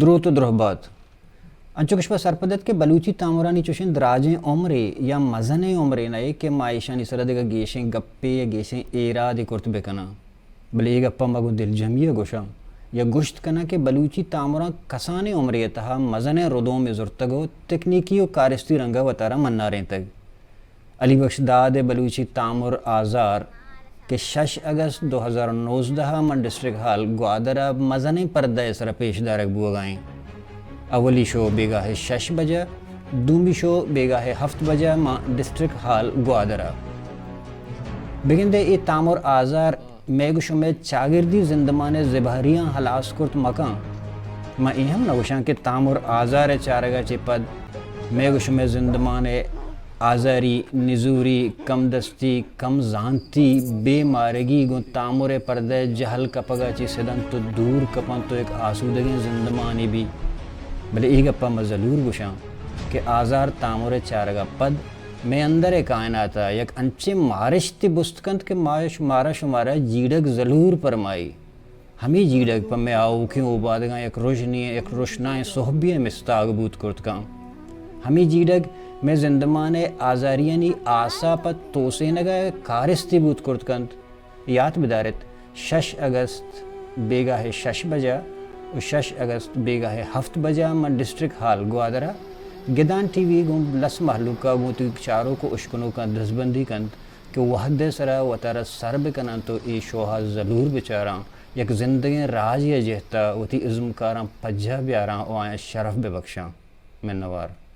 دروت و درہبات۔ انچو کہ شما سرپد ات کہ بلوچی تامرانی چوشیں دراجیں عمرے یا مزنیں عمرے نئے کہ ما ایشانی سرا دگہ گیشیں گپے یا گیشیں ایرادے کرت بکناں، بلے اے گپا ما گوں دلجمی ء گوشاں یا گوشت کناں کہ بلوچی تامراں کسانیں عمرے ء تہا مزنیں ردومے زرتگ و تکنیکی و کارستی رنگ ء وتارا منارینتگ۔ علی بخش داد ء بلوچی تامر آزار کہ شش اگست دو ہزار نوزدہ ء من ڈسٹرکٹ ہال گوادر ء مزنیں پردہ ء سرا پیش دارگ بوگا ایں۔ اولی شو بیگاہ شش بجہ، دومی شو بیگاہ ہفت بجہ ماں ڈسٹرکٹ ہال گوادر ء۔ بگندے اے تامر آزار مئے گوں شمئے چاگردی زندمان ء زبہریاں ہلاس کرت مکن۔ من اے ہم نہ گوشاں کہ تامر آزار ء چارگ ء چہ پد مئے گوں شمئے زندمان ء آزاری، نزوری، کم دستی، کم زانتی، بے مارگی گوں تامر ء پردہ ء جہل کپگ ء چہ سدنت و دور کپنت و یک آسودگیں زندمانے بی۔ بلے اے گپ ء من زلور گوشاں کہ آزار تامر ء چارگ ء پد مئے اندر ء کائنات ء یک انچیں مارشتے بست کنت کہ ما، مارا شمارا جیڑگ زلور پرمائی۔ ہمے جیڑگ پہ مئے آؤکیں اوبادگاں یک رژنے، یک رژنائیں سہبے ء مستاگ بوت کرت کن۔ ہمے جیڑگ مئے زندمان ء آزاریانی آساپ ء توسینگ ء کارستے بوت کرت کنت۔ یات بدارت، شش اگست بیگاہ شش بجہ و شش اگست بیگاہ ہفت بجہ من ڈسٹرکٹ ہال گوادر ء گدان ٹی وی گوں لس مہلوک ء گوں وتی چاروک و اشکنوکاں دزبندی کنت کہ وہد ء سرا وتارا سر بکننت و اے شوہاز زلور بچاراں، یک زندگیں راجے ء جہت ء وتی ازمکاراں پجاہ بیاراں و آیاں شرف ببخشاں۔ منوار۔